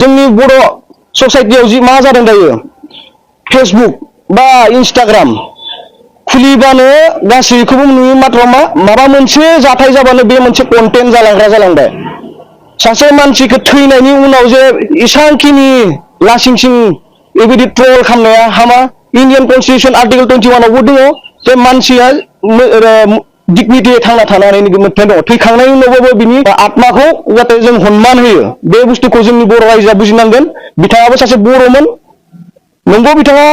जोंनि बर' ससाइटियाव जि मा जादों दायो फेसबुक बा इन्स्टाग्राम खुलिबानो गासैखौबो नुयो मात्र माबा मोनसे जाथाय जाबानो बे मोनसे कन्टेन्ट जालांग्रा जालांबाय सासे मानसिखौ थैनायनि उनाव जे इसांखिनि लासिंसिं बेबायदि ट्रल खालामनाया हामा इन्डियान कन्स्टिटिउसन आर्टिकल 21 आवबो दङ जे मानसिया डिगनिटि थांना थानायनि मोनथाय दङ थैखांनायनि उनावबो बिनि आत्माखौ जाहाथे जों सन्मान होयो बे बुस्थुखौ जोंनि बर' रायजोआ बुजिनांगोन बिथाङाबो सासे बर'मोन नंगौ बिथाङा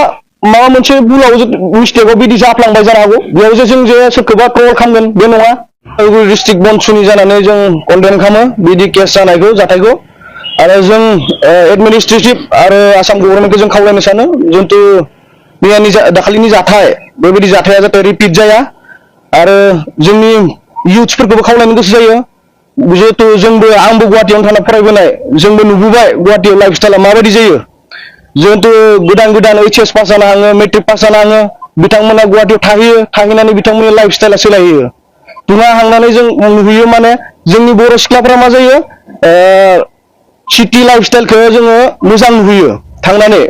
माबा मोनसे भुलाव मिस्टेकआव बिदि जाफ्लांबाय जानो हागौ बेयाव जे जों जे सोरखौबा ट्रल खालामगोन बे नङा डिस्ट्रिक्ट बनसुनि जानानै जों कन्डेम खालामो बिदि केस जानायखौ जाथायखौ आरो जों एडमिनिस्ट्रेटिभ आरो आसाम गभर्नमेन्टखौ जों खावलायनो सानो जिहेतु मैयानि दाखालिनि जाथाय बेबायदि जाथाया जाहाथे रिपिट जाया आरो जोंनि इयुथ्सफोरखौबो खावलायनो गोसो जायो जिहेतु जोंबो आंबो गुवाहाटीयावनो थाना फरायबोनाय जोंबो नुबोबाय गुवाहाटीयाव लाइफ स्टाइला माबायदि जायो जिहेतु गोदान गोदान एचएस पास जानो हाङो मेट्रिक पास जानो हाङो बिथांमोना गुवाहाटीयाव थाहैयो थाहैनानै बिथांमोननि लाइफ स्टाइला सोलायहोयो दुङा हांनानै जों नुहैयो माने जोंनि बर' सिख्लाफोरा मा जायो सिटी लाइफ स्टाइलखौ जोङो मोजां नुहैयो थांनानै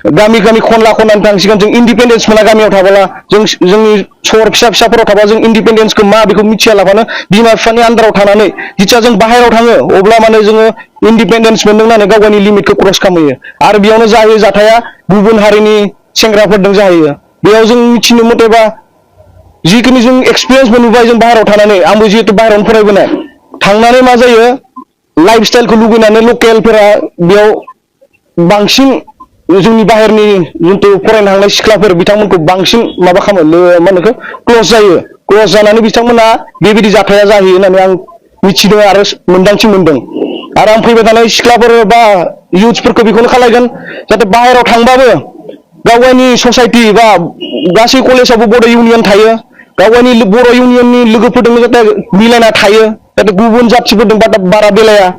गामि गामि खनला खननानै थांसिगोन जों इन्डिपेन्डेन्स मोना गामियाव थाबोला जोंनि सहर फिसा फिसाफोराव थाबा जों इन्डिपेन्डेन्सखौ मा बेखौ मिथियालाबानो बिमा बिफानि आन्दाराव थानानै जिथिया जों बाहेरायाव थाङो अब्ला माने जोङो इन्डिपेन्डेन्स मोनदों होननानै गाव गावनि लिमिटखौ क्रस खालामहैयो आरो बेयावनो जाहैयो जाथाया गुबुन हारिनि सेंग्राफोरजों जाहैयो बेयाव जों मिथिनो मथेबा जिखिनि जों एक्सपिरियेन्स नुबाय जों बाहेरायाव थानानै आंबो जिहेतु बाहेरायावनो फरायबोनाय थांनानै मा जायो लाइफ स्टाइलखौ लुबैनानै लकेलफोरा बेयाव बांसिन जोंनि बाहेरनि जितु फरायनो थांनाय सिख्लाफोर बिथांमोनखौ बांसिन माबा खालामो मा होनो क्लस जायो क्लस जानानै बिथांमोना बेबायदि जाथाया जाहैयो होननानै आं मिथिदों आरो मोन्दांथि मोनदों आरो आं फैबाय थानाय सिख्लाफोर बा इयुथ्सफोरखौ बेखौनो खालायगोन जाहाथे बाहेरायाव थांबाबो गाव गावनि ससाइटि बा गासै कलेजावबो बर' इउनियन थायो गाव गावनि बर' इउनियननि लोगोफोरजों जाहाथे मिलायना थायो जाहाथे गुबुन जाथिफोरजों बारा बेलाया